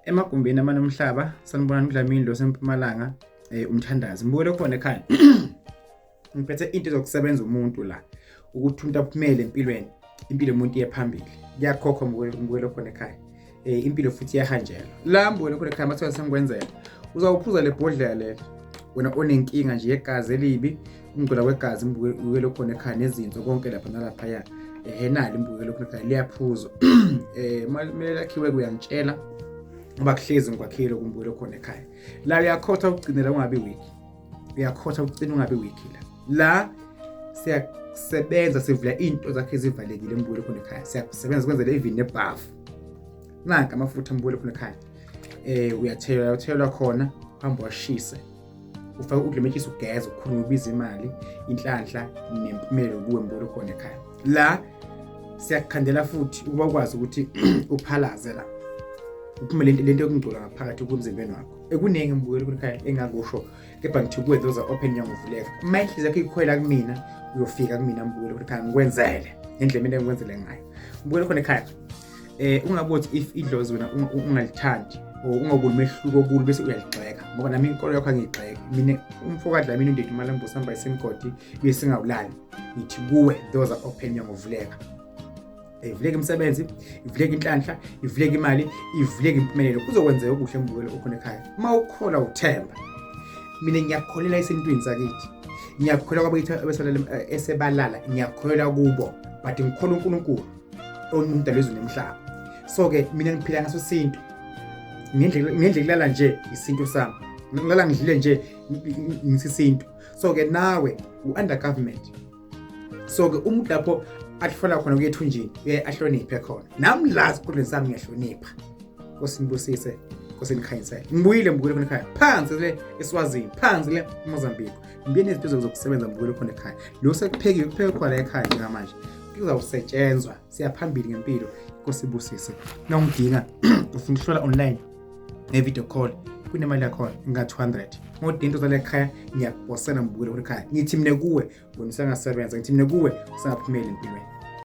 Emagumbini amane omhlaba, sanibonani uDlamini lo sempumalanga, umthandazi. Mbukele khona ekhaya. Ngiphethe into ezokusebenza umuntu la ukuthi umuntu aphumele empilweni, impilo yomuntu iye phambili. Kuyakhokhwa mbukele khona ekhaya. Impilo futhi iyahanjelwa. La mbukele khona ekhaya mathiwa sengikwenzela. Uzawuphuza le bhodlela leli. Wena onenkinga nje yegazi elibi, ukungcola kwegazi mbukele khona ekhaya nezinso konke lapha nalaphaya. Nali imbukelo khona ekhaya liyaphuzwa. Kumele lakhiwe kuyangitshela ngoba kuhlezi ngikwakhile kumbukelo khona ekhaya. La uyakhotha ukugcinela ungabi weak. Uyakhotha ukugcina ungabi weak la. La siyasebenza sivula into zakhe ezivalekile mbukelo khona ekhaya. Siyasebenza kwenzele even nebhafu. Nanka amafutha mbukelo khona ekhaya. Uyathelwa uyathelwa khona hamba washise. Ufake udlemetshisa ugeze ukhulume ubiza imali inhlanhla nempumelelo kuwe mbukelo khona ekhaya. La siyakukhandela futhi ukuba ukwazi ukuthi uphalaze la uphumele lento yokungcola ngaphakathi kumzimbeni wakho. Ekuningi mbukelo khona ekhaya engakusho kepha ngithi kuwe those are open nyango uvuleka. Uma inhliziyo yakho ikhwela kumina uyofika kumina mbukelo khona ekhaya ngikwenzele ngendlela mina engikwenzele ngayo. Mbukelo khona ekhaya ungabothi if idlozi wena ungalithandi or ungaboni umehluko kulo bese uyaligxeka ngoba nami inkolo yakho angiyigxeki. Mina umfo kaDlamini undedi Malambo sihamba isemgodi bese singawulali. Ngithi kuwe those are open nyango uvuleka. Ivuleka imisebenzi, ivuleka inhlanhla, ivuleka imali, ivuleka impumelelo. Kuzokwenzeka okuhle mbukelo okhona ekhaya. Uma ukholwa uthemba. Mina ngiyakholelwa esintwini sakithi. Ngiyakholelwa kwabethu abesalala esebalala, ngiyakholelwa kubo. But ngikholwa uNkulunkulu ongumdali wezulu nomhlaba. So ke mina ngiphila ngaso isintu. Ngendlela kulala nje isintu sami. Ngilala ngidlile nje ngisisintu. So ke nawe u-under government. So ke umuntu lapho ahlola khona kuye ethunjini uye ahloniphe khona. Nami la esikhundleni sami ngiyahlonipha. Nkosi nibusise, Nkosi nikhanyisele. Ngibuyile mbukele khona ekhaya. Phansi le eSwazini, phansi le eMozambique. Ngibuye nezinto zokusebenza mbukele khona ekhaya. Lo sekuphekiwe, kuphekwe khona ekhaya njengamanje. Kuzawusetshenzwa, siya phambili ngempilo. Nkosi ibusise. Nawungidinga ufuna ukuhlola online nge-video call kunemali yakhona nga 200. Ngodinga into zale ekhaya ngiyakuposela mbukele khona ekhaya. Ngithi mina kuwe wena usengasebenza, ngithi mina kuwe usengaphumela empilweni.